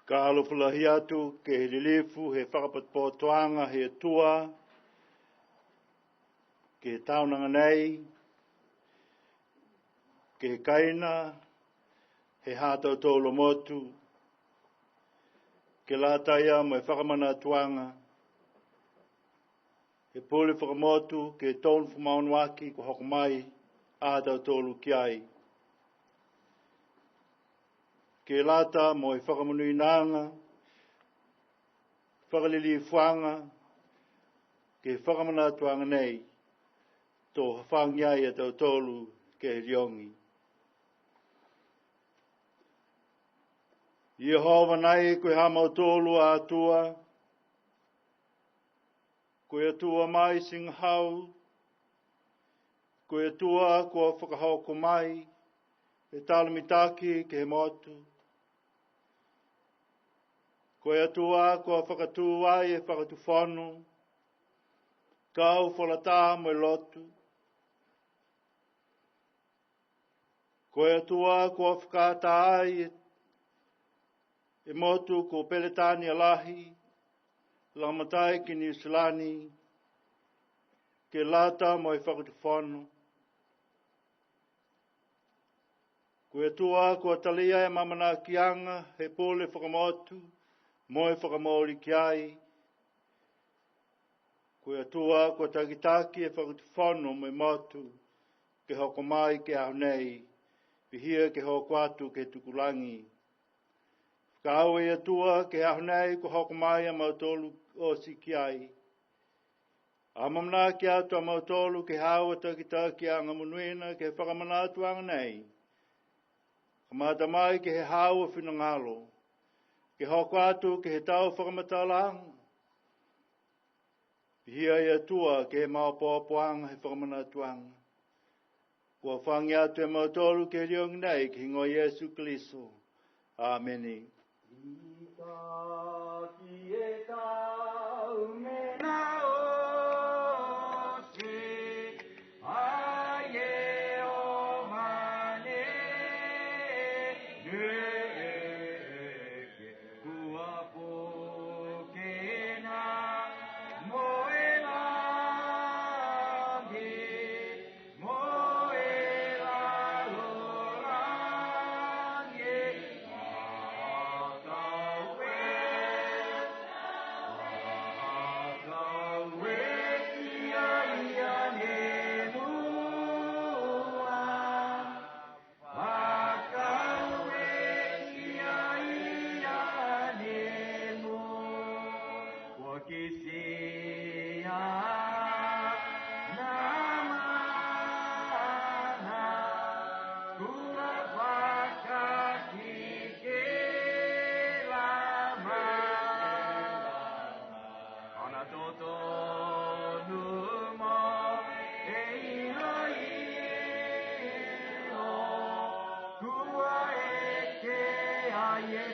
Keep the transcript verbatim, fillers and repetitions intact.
Ka alofa lahi atu ke he lilifu he fakapotopotoaga he Atua, ke he taonaga nei, ke he kaina he ha tautolu a motu, ke lata ia mo e fakamanatuaga he pule fakamotu ke he tolugofulu ma ono aki kua hoko mai a tautolu ki ai. Ke lata mo e fakamonuinaaga, fakalilifuaga, ke he fakamanatuaga nei, to hafagi ai a tautolu ke he liogi. Iehova nai, ko e ha mautolu a Atua, ko e Atua mai Sigahau, ko e Atua kua fakahoko mai e tala mitaki ke he motu, ko e Atua kua fakatū ai e fakatufono, kau fakalataha mo e lotu, ko e Atua kua fakaatā ai e motu ko Peritania Lahi, lagomatai ki Niu Silani, ke lata mo e fakatufono. Ko e Atua kua talia e amaamanakiaga he pule fakamotu mo e fakamooli ki ai. Ko e Atua kua takitaki e fakatufono mo e motu ke hoko mai ke he aho nei, pihia ke hoko atu ke he tukulagi. Fakaaue e Atua ke he aho nei kua hoko mai a mautolu oti ki ai. Amaamanaki atu a mautolu ke he haau a takitakiaga monuina ke he fakamanatuaga nei. Kamata mai ke he haau a finagalo, ke hoko atu ke he tau fakamatalaaga. Pihia e Atua ke he maopoopoaga he fakamanatuaga. Kua hafagi atu e mautolu ke he liogi nei, ke he higoa Iesu Keriso. Amene. Ana totonu mo e iloilo, kua eke ai e